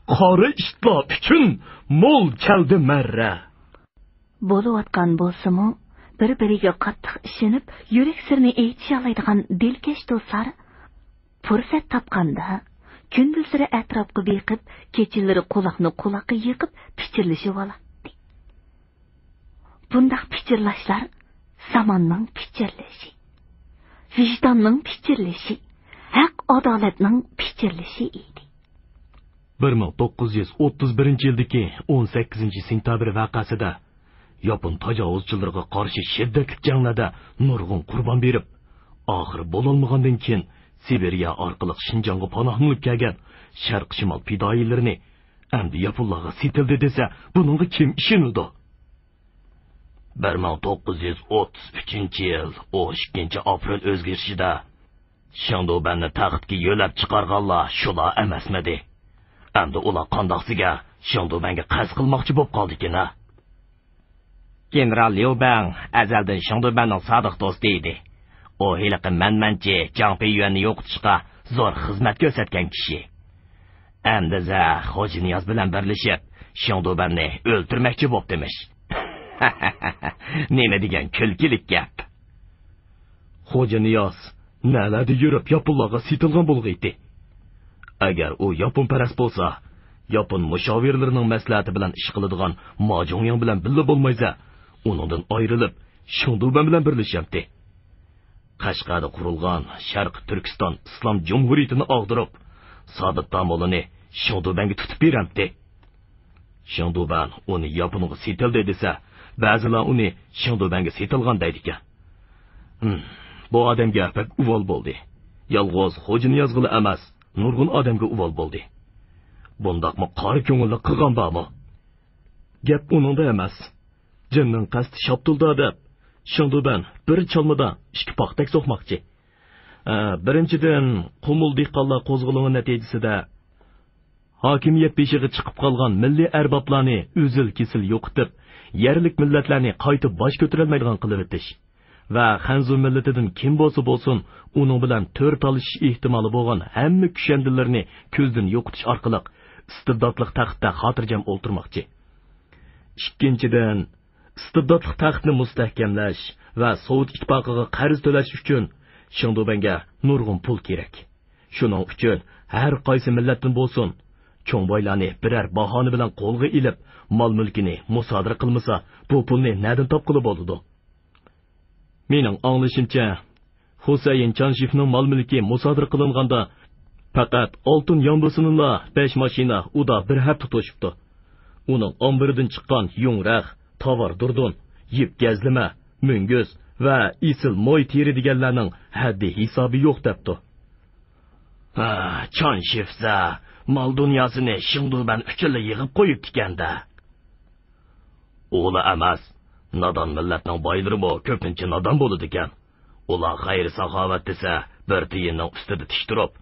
قارا ئىتلار ئۈچۈن مول كەلدى مەررە. بولۇۋاتقان بولسىمۇ، بىر-بىرىگە قاتتىق ئىشىنىپ، يۈرەك سىرىنى ئېيتىشالايدىغان دىلكەش دوستلار پۇرسەت تاپقاندا، كۈندۈزلىرى ئەتراپقا بېقىپ، كېچىلىرى قۇلاقنى قۇلاققا يېقىپ پىچىرلىشىۋالاتتى. بۇنداق پىچىرلاشلار زاماننىڭ پىچىرلىشى، ۋىجداننىڭ پىچىرلىشى، ھەق-ئادالەتنىڭ پىچىرلىشى ئىدى. بىر مىڭ توققۇز يۈز ئوتتۇز بىرىنچى يىلدىكى ئون سەككىزىنچى سېنتەبىر ۋەقەسىدە ياپون تاجاۋۇزچىلىرىغا قارشى شىددەتلىك جەڭلەردە نۇرغۇن قۇربان بېرىپ، ئاخىرى بولالمىغاندىن كېيىن سىبىرىيە ئارقىلىق شىنجاڭغا پاناھلىنىپ كەلگەن شەرق شىمال پىدائىيلىرىنى ئەمدى ياپونلارغا سېتىلدى دېسە، بۇنىڭغا كىم ئىشىنىدۇ؟ بىر مىڭ توققۇز يۈز ئوتتۇز ئۈچىنچى يىل ئون ئىككىنچى ئاپرېل ئۆزگىرىشىدە شېڭدۇبەننى تەختكە يۆلەپ چىقارغانلار شۇلار ئەمەسمىدى؟ ئەمدى ئۇلار قانداقسىگە شېڭدۇبەنگە قەست قىلماقچى بولۇپ قالدىكىن ھە؟ گېنېرال ليۇ بەڭ ئەزەلدىن شېڭدۇبەننىڭ سادىق دوستى ئىدى. ئۇ ھېلىقى مەنمەنچى جاڭ پېييۈەننى يوقىتىشقا زور خىزمەت كۆرسەتكەن كىشى. ئەمدى زە خوجا نىياز بىلەن بىرلىشىپ، شېڭدۇبەننى ئۆلتۈرمەكچى بوپتىمىش. نېمە دېگەن كۈلكىلىك گەپ! خوجا نىياز نەلەردە يۈرۈپ ياپونلارغا سېتىلغان بولغىيتى؟ ئەگەر ئۇ ياپونپەرەس بولسا، ياپون مۇشاۋىرلىرىنىڭ مەسلىھەتى بىلەن ئىش قىلىدىغان ما جۇڭيىڭ بىلەن بىللە بولمايسە، ئۇنىڭدىن ئايرىلىپ، شېڭدۇبەن بىلەن بىرلىشەمتى. قەشقەردە قۇرۇلغان شەرقىي تۈركىستان ئىسلام جۇمھۇرىيىتىنى ئاغدۇرۇپ، سابىت داموللىنى شېڭدۇبەنگە تۇتۇپ بېرەمتى. شېڭدۇبەن ئۇنى ياپونغا سېتىلدى دېسە، بەزىلەر ئۇنى شېڭدۇبەنگە سېتىلغان دەيدىكەن. ھىم، بۇ ئادەمگە بەك ئۇۋال بولدى. يالغۇز خوجا نىيازغىلا ئەمەس، نۇرغۇن ئادەمگە ئۇۋال بولدى. بۇنداقمۇ قارا كۆڭۈللۈك قىلغان بارمۇ؟ گەپ ئۇنىڭدا ئەمەس. جىننىڭ قەستى شاپتۇلدا دەپ، شېڭدۇبەن بىر چالمىدا ئىككى پاختەك سوقماقچى. ئە، بىرىنچىدىن، قۇمۇل دېھقانلار قوزغىلىڭى نەتىجىسىدە ھاكىمىيەت بېشىغا چىقىپ قالغان مىللىي ئەربابلارنى ئۈزۈل-كېسىل يوقىتىپ، يەرلىك مىللەتلەرنى قايتا باش كۆتۈرەلمەيدىغان قىلىۋېتىش ۋە خەنزۇ مىللىتىدىن كىم بولسا بولسۇن، ئۇنىڭ بىلەن تۆر تالىشىش ئېھتىمالى بولغان ھەممە كۈشەندىلىرىنى كۆزدىن يوقىتىش ئارقىلىق ئىستىبداتلىق تەختتە خاتىرجەم ئولتۇرماقچى. ئىككىنچىدىن، ئىستىبداتلىق تەختنى مۇستەھكەملەش ۋە سوۋېت ئىتتىپاقىغا قەرز تۆلەش ئۈچۈن شېڭدۇبەنگە نۇرغۇن پۇل كېرەك. شۇنىڭ ئۈچۈن ھەر قايسى مىللەتتىن بولسۇن، چوڭ بايلارنى بىرەر باھانە بىلەن قولغا ئېلىپ، مال-مۈلكىنى مۇسادىرە قىلمىسا، بۇ پۇلنى نەدىن تاپقىلى بولىدۇ؟ مېنىڭ ئاڭلىشىمچە، خۇسەيىن چانشېفنىڭ مال-مۈلكى مۇسادىرە قىلىنغاندا، پەقەت ئالتۇن يامبۇسىنىلا بەش ماشىنا ئۇدا بىر ھەپتە توشۇپتۇ. ئۇنىڭ ئامبىرىدىن چىققان يۇڭ رەخ، تاۋار دۇردۇن، يىپ گەزلىمە، مۈڭگۈز ۋە ئېسىل موي تېرى دېگەنلەرنىڭ ھەددى ھېسابى يوق دەپتۇ. ھە، چانشېفسە مال دۇنياسىنى شېڭدۇبەن ئۈچۈنلا يىغىپ قويۇپتىكەن-دە. ئۇلا ئەمەس، نادان مىللەتنىڭ بايلىرىمۇ كۆپىنچە نادان بولىدىكەن. ئۇلار خەير-ساخاۋەت دېسە، بىر تىيىننىڭ ئۈستىدە تىك تۇرۇپ،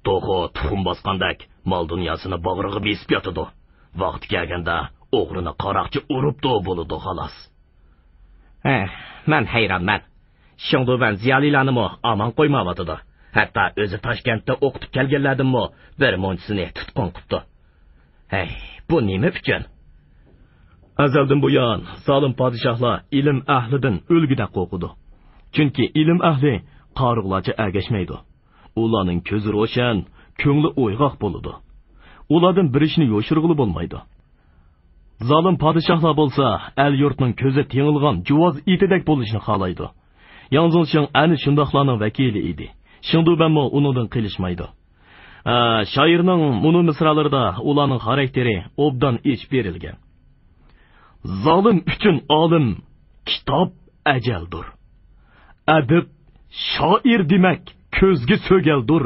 توخۇ تۇخۇم باسقاندەك مال دۇنياسىنى باغرىغا بېسىپ ياتىدۇ. ۋاقتى كەلگەندە ئوغرىنى قاراقچى ئۇرۇپتۇ بولىدۇ، خالاس. ھە، مەن ھەيرانمەن. شېڭدۇبەن زىيالىيلارنىمۇ ئامان قويمايۋاتىدۇ. ھەتتا ئۆزى تاشكەنتتە ئوقۇتۇپ كەلگەنلەردىنمۇ بىر مۇنچىسىنى تۇتقۇن قىپتۇ. ھەي، بۇ نېمە ئۈچۈن؟ ئەزەلدىن بۇيان زالىم پادىشاھلار ئىلىم ئەھلىدىن ئۆلگۈدەك قورقىدۇ. چۈنكى ئىلىم ئەھلى قارىغۇلارچە ئەگەشمەيدۇ. ئۇلارنىڭ كۆزى روشەن، كۆڭلى ئويغاق بولىدۇ. ئۇلاردىن بىر ئىشنى يوشۇرغىلى بولمايدۇ. زالىم پادىشاھلار بولسا ئەل-يۇرتنىڭ كۆزى تېڭىلغان جۇۋاز ئېتىدەك بولۇشنى خالايدۇ. ياڭ زېڭشىڭ ئەنە شۇنداقلارنىڭ ۋەكىلى ئىدى. شېڭدۇبەنمۇ ئۇنىڭدىن قېلىشمايدۇ. ھە، شائىرنىڭ مۇنۇ مىسرالىرىدا ئۇلارنىڭ خاراكتېرى ئوبدان ئېچىپ بېرىلگەن. زالىم ئۈچۈن ئالىم، كىتاب ئەجەلدۇر. ئەدىب، شائىر دېمەك كۆزگە سۆگەلدۇر.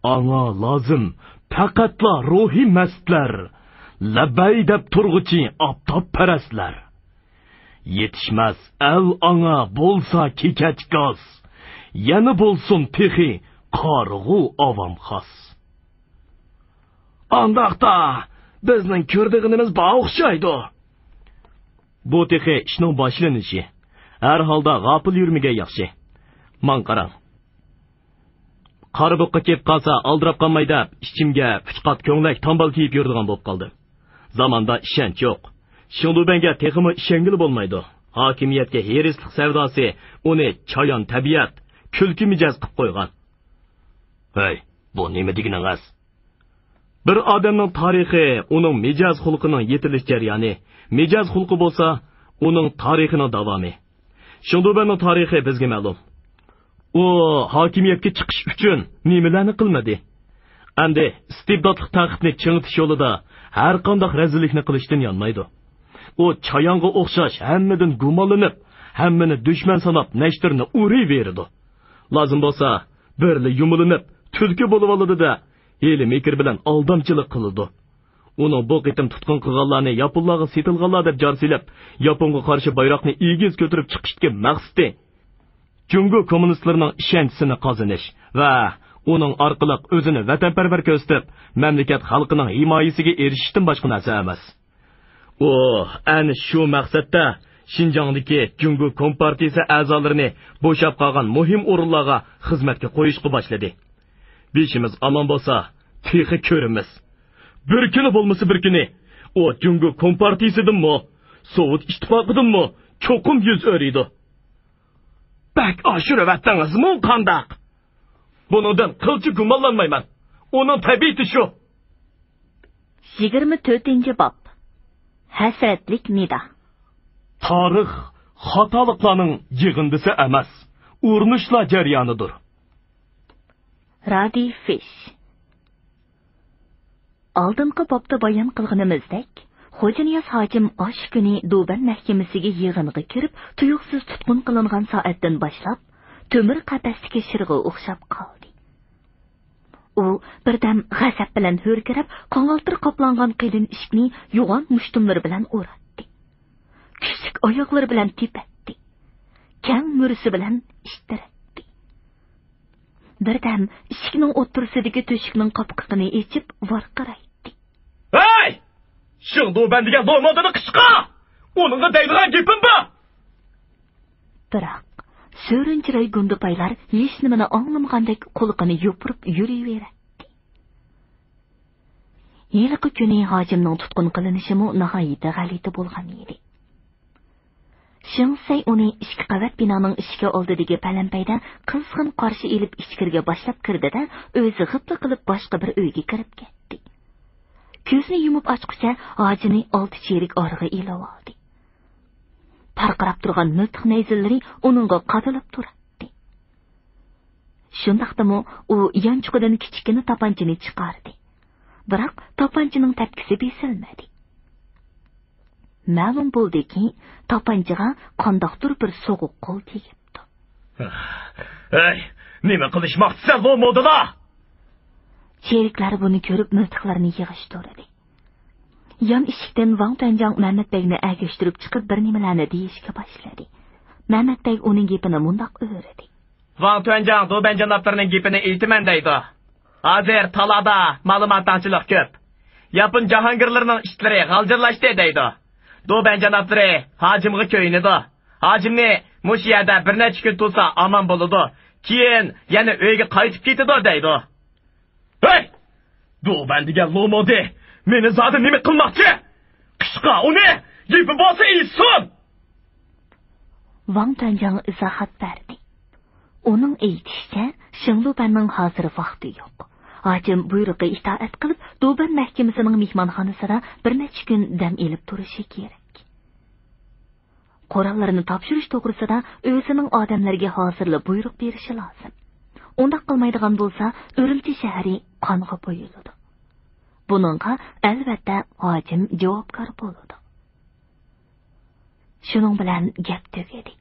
ئاڭا لازىم پەقەتلا روھى مەستلەر، لەببەي دەپ تۇرغۇچى ئاپتاپپەرەسلەر. يېتىشمەس ئەل ئاڭا بولسا كېكەچ گاس، يەنە بولسۇن تېخى قارىغۇ ئاۋام خاس. ئانداقتا بىزنىڭ كۆرىدىغىنىمىز بار ئوخشايدۇ. بۇ تېخى ئىشنىڭ باشلىنىشى. ھەر ھالدا غاپىل يۈرمىگەن ياخشى. ماڭا قاراڭ. قارا بۇققا كېلىپ قالسا ئالدىراپ قالماي دەپ، ئىچىمگە ئۈچ قات كۆڭلەك تامبال كىيىپ يۈرىدىغان بولۇپ قالدىم. زاماندا ئىشەنچ يوق. شېڭدۇبەنگە تېخىمۇ ئىشەنگىلى بولمايدۇ. ھاكىمىيەتكە ھېرىسلىق سەۋداسى ئۇنى چايان تەبىئەت، كۈلكە مىجەز قىلىپ قويغان. ھەي، بۇ نېمە دېگىنىڭىز؟ بىر ئادەمنىڭ تارىخى ئۇنىڭ مىجەز خۇلقىنىڭ يېتىلىش جەريانى، مىجەز خۇلقى بولسا ئۇنىڭ تارىخىنىڭ داۋامى. شېڭدۇبەننىڭ تارىخى بىزگە مەلۇم. ئۇ ھاكىمىيەتكە چىقىش ئۈچۈن نېمىلەرنى قىلمىدى؟ ئەمدى ئىستىبداتلىق تەختنى چىڭىتىش يولىدا ھەر قانداق رەزىللىكنى قىلىشتىن يانمايدۇ. ئۇ چايانغا ئوخشاش ھەممىدىن گۇمانلىنىپ، ھەممىنى دۈشمەن ساناپ نەشتىرىنى ئۇرۇۋېرىدۇ. لازىم بولسا بىرلا يۇمىلىنىپ تۈلكە بولۇۋالىدۇ-دە، ھىيلە-مىكىر بىلەن ئالدامچىلىق قىلىدۇ. ئۇنىڭ بۇ قېتىم تۇتقۇن قىلغانلارنى ياپونلارغا سېتىلغانلار دەپ جار سېلىپ، ياپونغا قارشى بايراقنى ئېگىز كۆتۈرۈپ چىقىشتىكى مەقسىتى جۇڭگو كوممۇنىستلىرىنىڭ ئىشەنچىسىنى قازىنىش ۋە ئۇنىڭ ئارقىلىق ئۆزىنى ۋەتەنپەرۋەر كۆرسىتىپ، مەملىكەت خەلقىنىڭ ھىمايىسىگە ئېرىشىشتىن باشقا نەرسە ئەمەس. ئۇ ئەنە شۇ مەقسەتتە شىنجاڭدىكى جۇڭگو كومپارتىيىسى ئەزالىرىنى بوشاپ قالغان مۇھىم ئورۇنلارغا خىزمەتكە قويۇشقا باشلىدى. بېشىمىز ئامان بولسا، تېخى كۆرىمىز. بىر كۈنى بولمىسا بىر كۈنى ئۇ جۇڭگو كومپارتىيىسىدىنمۇ، سوۋېت ئىتتىپاقىدىنمۇ چوقۇم يۈز ئۆرۈيدۇ. بەك ئاشۇرۇۋەتتىڭىزمۇ قانداق؟ بۇنىڭدىن قىلچە گۇمانلانمايمەن. ئۇنىڭ تەبىئىتى شۇ. يىگىرمە تۆتىنچى باب. ھەسرەتلىك نىدا. تارىخ خاتالىقلارنىڭ يىغىندىسى ئەمەس، ئۇرۇنۇشلار جەريانىدۇر. رادى فىش. ئالدىنقى بابتا بايان قىلغىنىمىزدەك، خوجانىياز ھاجىم ئاشۇ كۈنى دۇبەن مەھكىمىسىگە يىغىنغا كىرىپ، تۇيۇقسىز تۇتقۇن قىلىنغان سائەتتىن باشلاپ، تۆمۈر قەپەستىكى شىرغا ئوخشاپ قالدى. ئۇ بىردەم غەزەپ بىلەن ھۆركىرەپ، قاڭالتىر قاپلانغان قېلىن ئىشىكنى يوغان مۇشتۇملىرى بىلەن ئۇراتتى. كۈچلۈك ئاياغلىرى بىلەن تېپەتتى. كەڭ مۈرىسى بىلەن ئىتتىرەتتى. بىردەم ئىشىكنىڭ ئوتتۇرىسىدىكى تۆشۈكنىڭ قاپقىقىنى ئېچىپ ۋارقىرايتتى. ھەي! شېڭدۇبەن دېگەن لومودىنى قىچقا! ئۇنىڭغا دەيدىغان گېپىم بار! بىراق، سۆرۈنچىراي گۇندىپايلار ھېچنېمىنى ئاڭلىمىغاندەك قۇلىقىنى يوپۇرۇپ يۈرۈۋېرەتتى. ھېلىقى كۈنى ھاجىمنىڭ تۇتقۇن قىلىنىشىمۇ ناھايىتى غەلىتە بولغان ئىدى. شېڭ سەي ئۇنى ئىككى قەۋەت بىنانىڭ ئىشىكى ئالدىدىكى پەلەمپەيدە قىزغىن قارشى ئېلىپ ئىچكىرىگە باشلاپ كىردى-دە، ئۆزى غىپلا قىلىپ باشقا بىر ئۆيگە كىرىپ كەتتى. كۆزىنى يۇمۇپ ئاچقۇچە ھاجىمنى ئالتە چېرىك ئارىغا ئېلىۋالدى. پارقىراپ تۇرغان مىلتىق نەيزىلىرى ئۇنىڭغا قادىلىپ تۇراتتى. شۇنداقتىمۇ ئۇ يانچۇقىدىن كىچىككىنە تاپانچىنى چىقاردى. بىراق تاپانچىنىڭ تەپكىسى بېسىلمىدى. مەلۇم بولدىكى، تاپانچىغا قانداقتۇر بىر سوغۇق قول تېگىپتۇ. ھەي، نېمە قىلىشماقچىسەن، لومودىلا؟ چېرىكلەر بۇنى كۆرۈپ مىلتىقلىرىنى يىغىشتۇردى. يان ئىشىكتىن ۋاڭ تۈەنجاڭ مەمەت بەگنى ئەگەشتۈرۈپ چىقىپ بىر نېمىلەرنى دېيىشكە باشلىدى. مەمەت بەگ ئۇنىڭ گېپىنى مۇنداق ئۆرۈدى. ۋاڭ تۈەنجاڭ دۇبەن جانابلىرىنىڭ گېپىنى ئېيتىمەن دەيدۇ. ھازىر تالادا مالىماتاڭچىلىق كۆپ. ياپون جاھانگىرلىرىنىڭ ئىتلىرى غالجىرلاشتى دەيدۇ. دۇبەن جانابلىرى ھاجىمغا كۆيۈنىدۇ. ھاجىمنى مۇشۇ يەردە بىر نەچچە كۈن تۇرسا ئامان بولىدۇ. كېيىن يەنە ئۆيگە قايتىپ كېتىدۇ دەيدۇ. ھەي! دۇبەن دېگەن لومودى مېنى زادى نېمە قىلماقچى؟ قىچقا ئۇنى، گېپى بولسا ئېيتسۇن! ۋاڭ تۈەنجاڭ ئىزاھات بەردى. ئۇنىڭ ئېيتىشىچە، شېڭلۇبەننىڭ ھازىر ۋاقتى يوق. ھاجىم بۇيرۇققا ئىتائەت قىلىپ، دۇبەن مەھكىمىسىنىڭ مېھمانخانىسىدا بىر نەچچە كۈن دەم ئېلىپ تۇرۇشى كېرەك. قوراللىرىنى تاپشۇرۇش توغرىسىدا ئۆزىنىڭ ئادەملىرىگە ھازىرلا بۇيرۇق بېرىشى لازىم. ئۇنداق قىلمايدىغان بولسا، ئۈرۈمچى شەھىرى قانغا بويىلىدۇ. بۇنىڭغا، ئەلۋەتتە، ھاجىم جاۋابكار بولىدۇ. شۇنىڭ بىلەن گەپ تۈگىدى.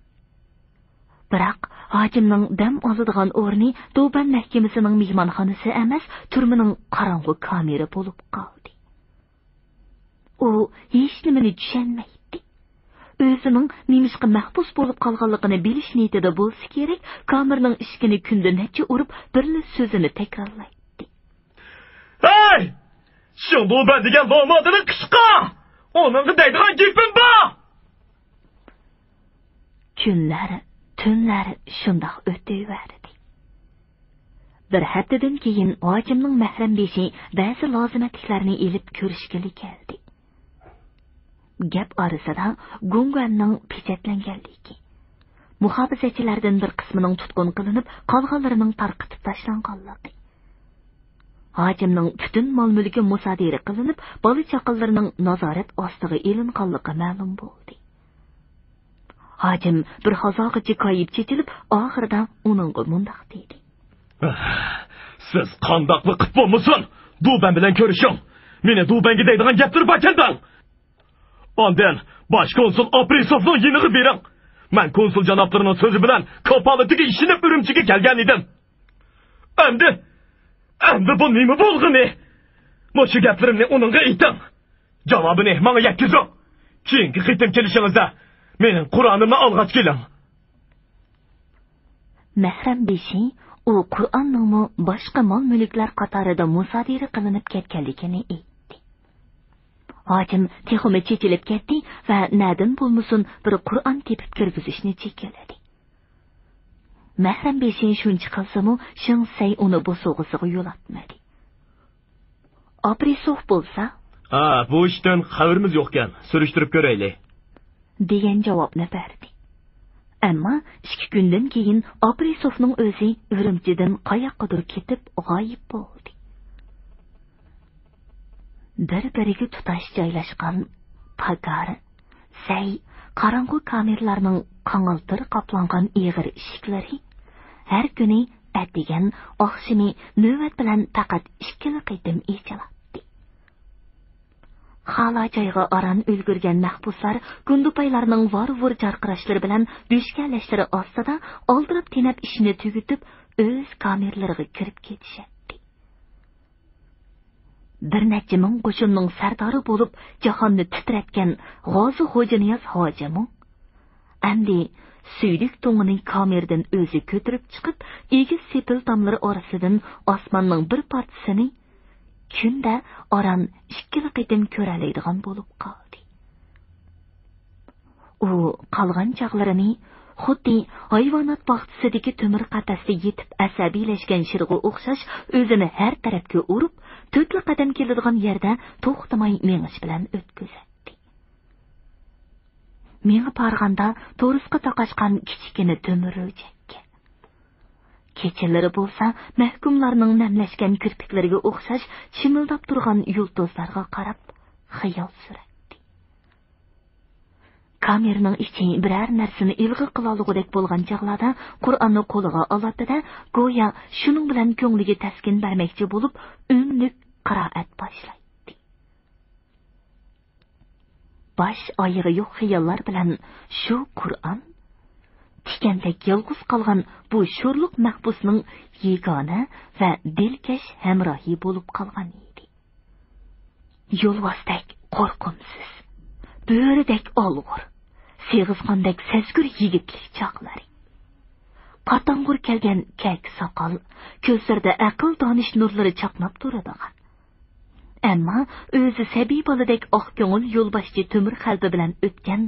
بىراق، ھاجىمنىڭ دەم ئالىدىغان ئورنى دۇبەن مەھكىمىسىنىڭ مېھمانخانىسى ئەمەس، تۈرمىنىڭ قاراڭغۇ كامېرى بولۇپ قالدى. ئۇ ھېچنېمىنى چۈشەنمەيتتى. ئۆزىنىڭ نېمىشقا مەھبۇس بولۇپ قالغانلىقىنى بىلىش نىيىتىدە بولسا كېرەك، كامېرنىڭ ئىشىكىنى كۈندە نەچچە ئۇرۇپ، بىرلا سۆزىنى تەكرارلايتتى. ھەي! شېڭدۇبەن دېگەن لومودىنى قىچقا! ئۇنىڭغا دەيدىغان گېپىم بار! كۈنلەر، تۈنلەر شۇنداق ئۆتۈۋەردى. بىر ھەپتىدىن كېيىن ھاجىمنىڭ مەھرەم بېشى بەزى لازىمەتلىكلەرنى ئېلىپ كۆرۈشكىلى كەلدى. گەپ ئارىسىدا گۇڭگۇەننىڭ پېچەتلەنگەنلىكى، مۇھاپىزەتچىلەردىن بىر قىسمىنىڭ تۇتقۇن قىلىنىپ، قالغانلىرىنىڭ تارقىتىپ تاشلانغانلىقى، ھاجىمنىڭ پۈتۈن مال-مۈلكى مۇسادىرە قىلىنىپ، بالا-چاقىلىرىنىڭ نازارەت ئاستىغا ئېلىنغانلىقى مەلۇم بولدى. ھاجىم بىر ھازاغىچە كايىپ چېچىلىپ، ئاخىرىدا ئۇنىڭغا مۇنداق دېدى. سىز قانداقلا قىپ بولمىسۇن، دۇبەن بىلەن كۆرۈشۈڭ. مېنى دۇبەنگە دەيدىغان گەپلىرى باركەن دەڭ. ئاندىن باش كونسۇل ئاپرېسوفنىڭ يېنىغا بېرىڭ. مەن كونسۇل جانابلىرىنىڭ سۆزى بىلەن كاپالىتىگە ئىشىنىپ ئۈرۈمچىگە كەلگەن ئىدىم. ئەمدى، ئەمدى بۇ نېمە بولغىنى؟ مۇشۇ گەپلىرىمنى ئۇنىڭغا ئېيتىڭ. جاۋابىنى ماڭا يەتكۈزۈڭ. كېيىنكى قېتىم كېلىشىڭىزدە مېنىڭ قۇرئانىمنى ئالغاچ كېلىڭ. مەھرەم بېشى ئۇ قۇرئاننىڭمۇ باشقا مال-مۈلۈكلەر قاتارىدا مۇسادىرە قىلىنىپ كەتكەنلىكىنى ئېيتتى. ھاجىم تېخىمۇ چېچىلىپ كەتتى ۋە نەدىن بولمىسۇن بىر قۇرئان تېپىپ كىرگۈزۈشنى جېكىلىدى. مەھرەم بېشى شۇنچە قىلسىمۇ، شېڭ سەي ئۇنى بوسۇغىسىغا يولاتمىدى. ئاپرىسوف بولسا، ھا، بۇ ئىشتىن خەۋىرىمىز يوقكەن، سۈرۈشتۈرۈپ كۆرەيلى، دېگەن جاۋابنى بەردى. ئەمما ئىككى كۈندىن كېيىن ئاپرىسوفنىڭ ئۆزى ئۈرۈمچىدىن قاياققىدۇر كېتىپ غايىب بولدى. بىر-بىرىگە تۇتاش جايلاشقان پاكار، سەي، قاراڭغۇ كامېرلارنىڭ قاڭالتىر قاپلانغان ئېغىر ئىشىكلىرى ھەر كۈنى ئەتىگەن، ئاخشىمى نۆۋەت بىلەن پەقەت ئىككىلا قېتىم ئېچىلاتتى. خالا جايغا ئاران ئۈلگۈرگەن مەھبۇسلار گۇندىپايلارنىڭ ۋار-ۋۇر جارقىراشلىرى بىلەن دۈشكەنلەشلىرى ئاستىدا ئالدىراپ-تېنەپ ئىشىنى تۈگىتىپ، ئۆز كامېرلىرىغا كىرىپ كېتىشەتتى. بىر نەچچە مىڭ قوشۇننىڭ سەردارى بولۇپ، جاھاننى تىترەتكەن غازى خوجانىياز ھاجىمۇ ئەمدى سۈيدۈك تۇڭىنى كامېردىن ئۆزى كۆتۈرۈپ چىقىپ، ئېگىز سېپىل تاملىرى ئارىسىدىن ئاسماننىڭ بىر پارچىسىنى كۈندە ئاران ئىككىلا قېتىم كۆرەلەيدىغان بولۇپ قالدى. ئۇ قالغان چاغلىرىنى خۇددى ھايۋانات باغچىسىدىكى تۆمۈر قەپەستە يېتىپ ئەسەبىيلەشكەن شىرغا ئوخشاش ئۆزىنى ھەر تەرەپكە ئۇرۇپ، تۆتلا قەدەم كېلىدىغان يەردە توختىماي مېڭىش بىلەن ئۆتكۈزەتتى. مېڭىپ بارغاندا تورۇسقا تاقاشقان كىچىككىنە تۆمۈر روچەككە، كېچىلىرى بولسا مەھكۇملارنىڭ نەملەشكەن كىرپىكلىرىگە ئوخشاش چىمىلداپ تۇرغان يۇلتۇزلارغا قاراپ خىيال سۈرەتتى. كامېرنىڭ ئىچى بىرەر نەرسىنى ئىلغا قىلالىغۇدەك بولغان چاغلاردا قۇرئاننى قولىغا ئالاتتى-دە، گويا شۇنىڭ بىلەن كۆڭلىگە تەسكىن بەرمەكچى بولۇپ، ئۈنلۈك قىرائەت باشلايتتى. باش ئايىغى يوق خىياللار بىلەن شۇ قۇرئان تىكەندەك يالغۇز قالغان بۇ شورلۇق مەھبۇسنىڭ يېگانە ۋە دىلكەش ھەمراھى بولۇپ قالغان ئىدى. يولۋاستەك قورقۇمسىز، بۆرىدەك ئالغۇر، سېغىزخاندەك سەزگۈر يىگىتلىك چاغلىرى. قاتاڭغۇر كەلگەن كەكە ساقال، كۆزلىرىدە ئەقىل دانىش نۇرلىرى چاقناپ تۇرىدىغان، ئەمما ئۆزى سەبىي بالىدەك ئاق كۆڭۈل يولباشچى تۆمۈر خەلپە بىلەن ئۆتكەن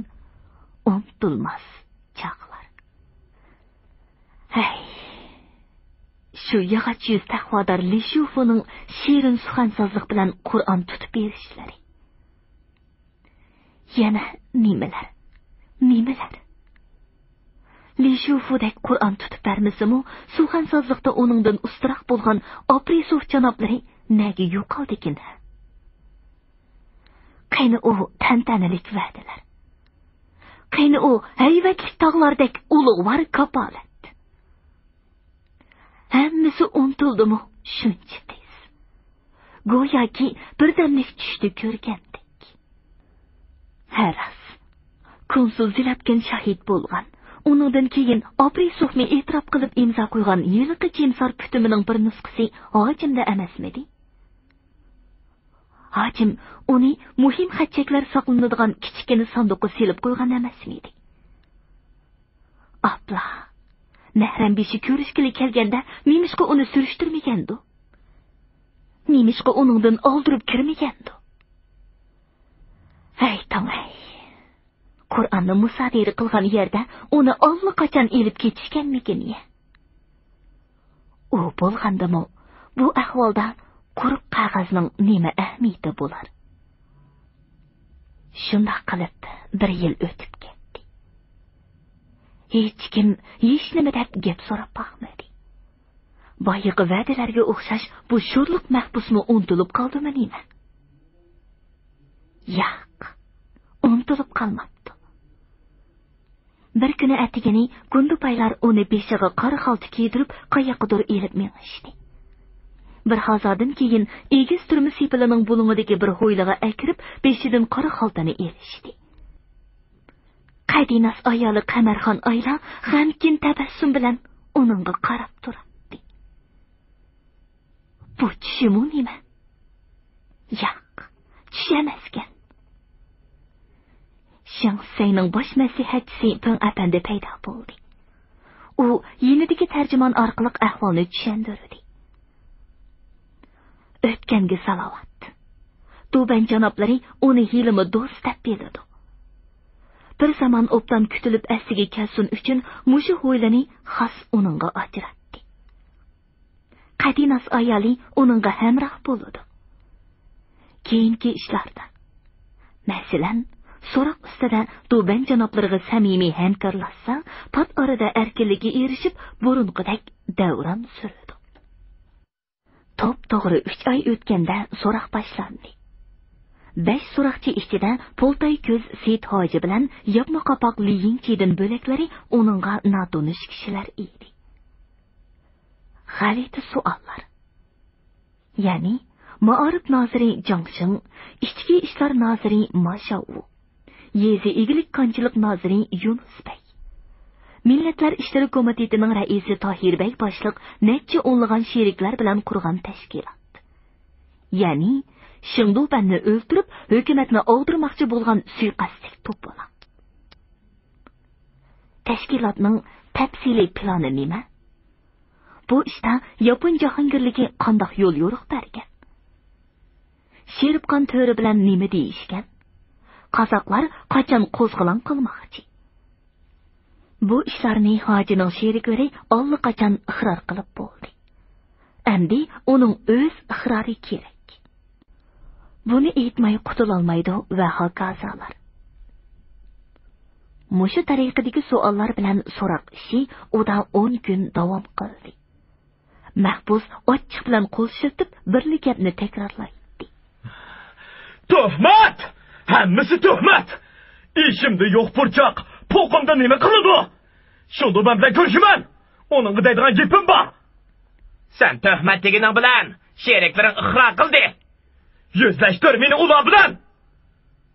ئۇنتۇلماس چاغلار. ھەي، شۇ ياغاچ يۈز تەقۋادار لى شۇفۇنىڭ شېرىن سۇخەنسازلىق بىلەن قۇرئان تۇتۇپ بېرىشلىرى. يەنە نېمىلەر، نېمىلەر؟ لى شۇفۇدەك قۇرئان تۇتۇپ بەرمىسىمۇ، سۇخەنسازلىقتا ئۇنىڭدىن ئۇستىراق بولغان ئاپرىسوف جانابلىرى نەگە يوقالدىكىن؟ قېنى ئۇ تەنتەنىلىك ۋەدىلەر؟ قېنى ئۇ ھەيۋەتلىك تاغلاردەك ئۇلۇغۋار كاپالەت؟ ھەممىسى ئۇنتۇلدىمۇ شۇنچە تېز؟ گوياكى بىردەملىك چۈشتە كۆرگەندەك. ھە، راست. كونسۇل زىلەپكىن شاھىت بولغان، ئۇنىڭدىن كېيىن ئاپرىسوفمۇ ئېتىراپ قىلىپ ئىمزا قويغان ھېلىقى جىمسار پۈتۈمىنىڭ بىر نۇسخىسى ھاجىمدا ئەمەسمىدى؟ ھاجىم ئۇنى مۇھىم خەت-چەكلەر ساقلىنىدىغان كىچىككىنە ساندۇققا سېلىپ قويغان ئەمەسمىدى؟ ئاپلا، مەھرەم بېشى كۆرۈشكىلى كەلگەندە نېمىشقا ئۇنى سۈرۈشتۈرمىگەندۇ؟ نېمىشقا ئۇنىڭدىن ئالدۇرۇپ كىرمىگەندۇ؟ ھەي، تاڭ-ھەي! قۇرئاننى مۇسادىرە قىلغان يەردە ئۇنى ئاللىقاچان ئېلىپ كېتىشكەنمىكىن يە؟ ئۇ بولغاندىمۇ، بۇ ئەھۋالدا قۇرۇق قەغەزنىڭ نېمە ئەھمىيىتى بولار؟ شۇنداق قىلىپ بىر يىل ئۆتۈپ كەتتى. ھېچكىم ھېچنېمە دەپ گەپ سوراپ باقمىدى. بايىقى ۋەدىلەرگە ئوخشاش بۇ شورلۇق مەھبۇسمۇ ئۇنتۇلۇپ قالدىمۇ نېمە؟ ياق، ئۇنتۇلۇپ قالماپتۇ. بىر كۈنى ئەتىگىنى گۇندىپايلار ئۇنى بېشىغا قارا خالتا كىيدۈرۈپ، قاياققىدۇر ئېلىپ مېڭىشتى. بىر ھازادىن كېيىن ئېگىز تۈرمە سېپىلىنىڭ بۇلۇڭىدىكى بىر ھويلىغا ئەكىرىپ، بېشىدىن قارا خالتىنى ئېلىشتى. قەدىناس ئايالى قەمەرخان ئايلا غەمكىن تەبەسسۇم بىلەن ئۇنىڭغا قاراپ تۇراتتى. بۇ چۈشىمۇ نېمە؟ ياق، چۈشەمەسكەن. شېڭ سەينىڭ باش مەسلىھەتچىسى پېڭ ئەپەندى پەيدا بولدى. ئۇ يېنىدىكى تەرجىمان ئارقىلىق ئەھۋالنى چۈشەندۈردى. ئۆتكەنگە سالاۋات. دۇبەن جانابلىرى ئۇنى ھېلىمۇ دوست دەپ بىلىدۇ. بىر زامان ئوبدان كۈتۈلۈپ ئەسلىگە كەلسۇن ئۈچۈن مۇشۇ ھويلىنى خاس ئۇنىڭغا ئاجراتتى. قەدىناس ئايالى ئۇنىڭغا ھەمراھ بولىدۇ. كېيىنكى ئىشلاردا، مەسىلەن، سوراق ئۈستىدە دۇبەن جانابلىرىغا سەمىمىي ھەمكارلاشسا، پات ئارىدا ئەركىنلىككە ئېرىشىپ، بۇرۇنقىدەك دەۋران سۈرىدۇ. توپتوغرا ئۈچ ئاي ئۆتكەندە سوراق باشلاندى. بەش سوراقچى ئىچىدە پولتاي كۆز سېيىت ھاجى بىلەن ياپما قاپاق لى يىڭچىدىن بۆلەكلىرى ئۇنىڭغا ناتونۇش كىشىلەر ئىدى. غەلىتە سوئاللار. يەنى، مائارىپ نازىرى جاڭ شىڭ، ئىچكى ئىشلار نازىرى ما شياۋۋۇ، يېزا ئىگىلىك كانچىلىق نازىرى يۇنۇس بەگ، مىللەتلەر ئىشلىرى كومىتېتىنىڭ رەئىسى تاھىر بەگ باشلىق نەچچە ئونلىغان شېرىكلەر بىلەن قۇرغان تەشكىلات. يەنى، شېڭدۇبەننى ئۆلتۈرۈپ، ھۆكۈمەتنى ئاغدۇرماقچى بولغان سۇيىقەستلىك توپىلاڭ. تەشكىلاتنىڭ تەپسىلىي پىلانى نېمە؟ بۇ ئىشتا ياپون جاھانگىرلىكى قانداق يول يورۇق بەرگەن؟ شېرىپخان تۆرە بىلەن نېمە دېيىشكەن؟ قازاقلار قاچان قوزغىلاڭ قىلماقچى؟ بۇ ئىشلارنى ھاجىنىڭ شېرىكلىرى ئاللىقاچان ئىقرار قىلىپ بولدى. ئەمدى ئۇنىڭ ئۆز ئىقرارى كېرەك. بۇنى ئېيتماي قۇتۇلالمايدۇ ۋە ھاكازالار. مۇشۇ تەرىقىدىكى سوئاللار بىلەن سوراق ئىشى ئۇدا ئون كۈن داۋام قىلدى. مەھبۇس ئاچچىق بىلەن قول شىلتىپ، بىرلا گەپنى تەكرارلايتتى. تۆھمەت! ھەممىسى تۆھمەت! ئىشىمدە يوق پۇرچاق، پوقۇمدا نېمە قىلىدۇ؟ شۇندۇ مەن بىلەن كۆرۈشىمەن. ئۇنىڭغا دەيدىغان گېپىم بار. سەن تۆھمەت دېگىنىڭ بىلەن شېرىكلىرىڭ ئىقرار قىلدى. يۈزلەشتۈر مېنى ئۇلار بىلەن.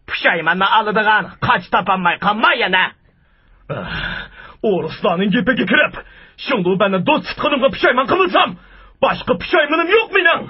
پۇشايماننى ئالىدىغان قاچا تاپالماي قالما يەنە. ئورۇسلارنىڭ گېپىگە كىرىپ، شۇڭدۇ مەننى دوست تۇتقىنىمغا پۇشايمان قىلمىسام، باشقا پۇشايمىنىم يوق مېنىڭ.